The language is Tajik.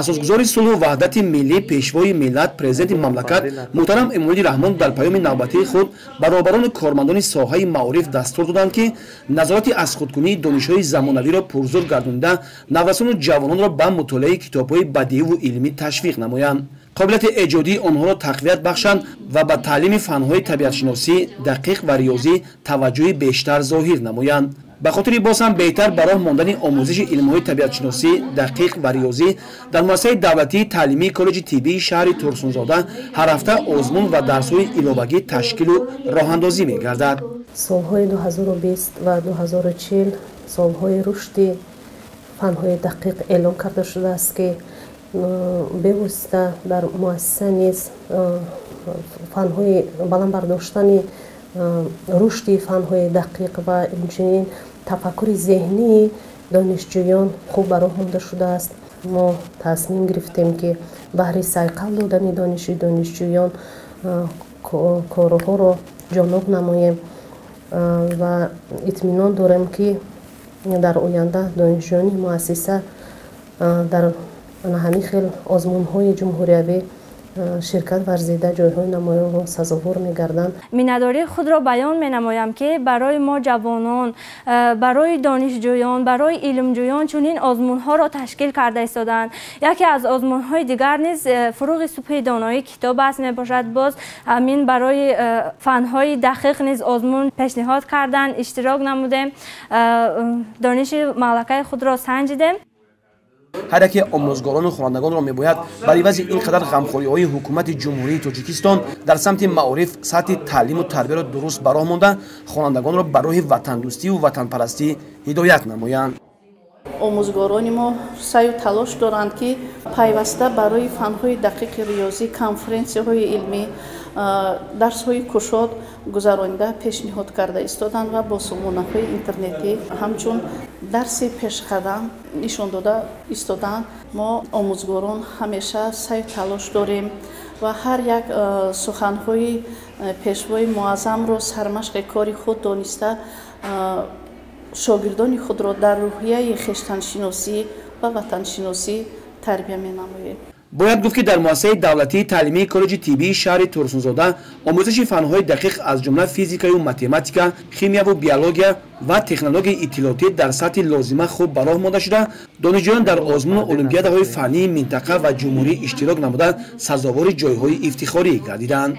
Асосгузори сулҳу ваҳдати миллӣ, пешвои миллат, президенти мамлакат муҳтарам Эмомалӣ Раҳмон дар паёми навбатии худ ба роҳбарону кормандони соҳаи маориф дастур доданд, ки назорати аз худкунии донишҳои замонавиро пурзур гардонида, наврасону ҷавононро ба мутолиаи китобҳои бадииву илмӣ ташвиқ намоянд, қобилияти эҷодии онҳоро тақвият бахшанд ва ба таълими фанҳои табиатшиносӣ, дақиқ ва риёзӣ таваҷҷӯҳи бештар зоҳир намоянд. Ба хотири боз ҳам беҳтар ба роҳ мондани омӯзиши илмҳои табиатшиносӣ, дақиқ ва риёзӣ дар муассисаи давлатии таълимии коллеҷи тиббии шаҳри Турсунзода ҳар ҳафта озмун ва дарсҳои иловагӣ ташкилу роҳандозӣ мегардад. Солҳои 2020 ва 2040 солҳои рушди фанҳои дақиқ эълон карда шудааст, ки бевосита дар муассиса низ фанҳои баланд бардоштани рушди фанҳои дақиқ ва инчунин тафаккури зеҳнии донишҷӯён хуб ба роҳ монда шудааст. Мо тасмим гирифтем, ки баҳри сайқал додани дониши донишҷӯён корҳоро ҷоноб намоем ва итминон дорем, ки дар оянда донишҷӯёни муассиса дар ҳамин хел озмунҳои ҷумҳуриявӣ ширкат варзида, ҷойҳои намоёнро сазовор мегарданд. Миннатдории худро баён менамоям, ки барои мо ҷавонон, барои донишҷӯён, барои илмҷӯён чунин озмунҳоро ташкил карда истодаанд. Яке аз озмунҳои дигар низ «Фурӯғи субҳи доноӣ» китоб аст мебошад. Боз ҳамин барои фанҳои дақиқ низ озмун пешниҳод карданд, иштирок намудем, дониши малакаи худро санҷидем. Ҳар яке омӯзгорону хонандагонро мебояд бар ивази ин қадар ғамхориҳои ҳукумати Ҷумҳурии Тоҷикистон дар самти маориф сатҳи таълиму тарбияро дуруст ба роҳ монда, хонандагонро ба роҳи ватандӯстиву ватанпарастӣ ҳидоят намоянд. Омӯзгорони мо саъю талош доранд, ки пайваста барои фанҳои дақиқи риёзӣ конференсияҳои илмӣ, дарсҳои кушод гузаронида пешниҳод карда истоданд ва бо сомонаҳои интернетӣ ҳамчун дарси пешқадам нишон дода истоданд. Мо омӯзгорон ҳамеша саъю талош дорем ва ҳар як суханҳои пешвои муаззамро сармашқи кори худ дониста, шогирдони худро дар рӯҳияи хештаншиносӣ ва ватаншиносӣ тарбия менамоем. Бояд гуфт, ки дар муассисаи давлатии таълимии коллеҷи тиббии шаҳри Турсунзода омӯзиши фанҳои дақиқ, аз ҷумла физикаю математика, химияву биология ва технологияи иттилоотӣ дар сатҳи лозима хуб ба роҳ монда шуда, донишҷӯён дар озмуну олимпиадаҳои фаннии минтақа ва ҷумҳурӣ иштирок намуда, сазовори ҷойҳои ифтихорӣ гардиданд.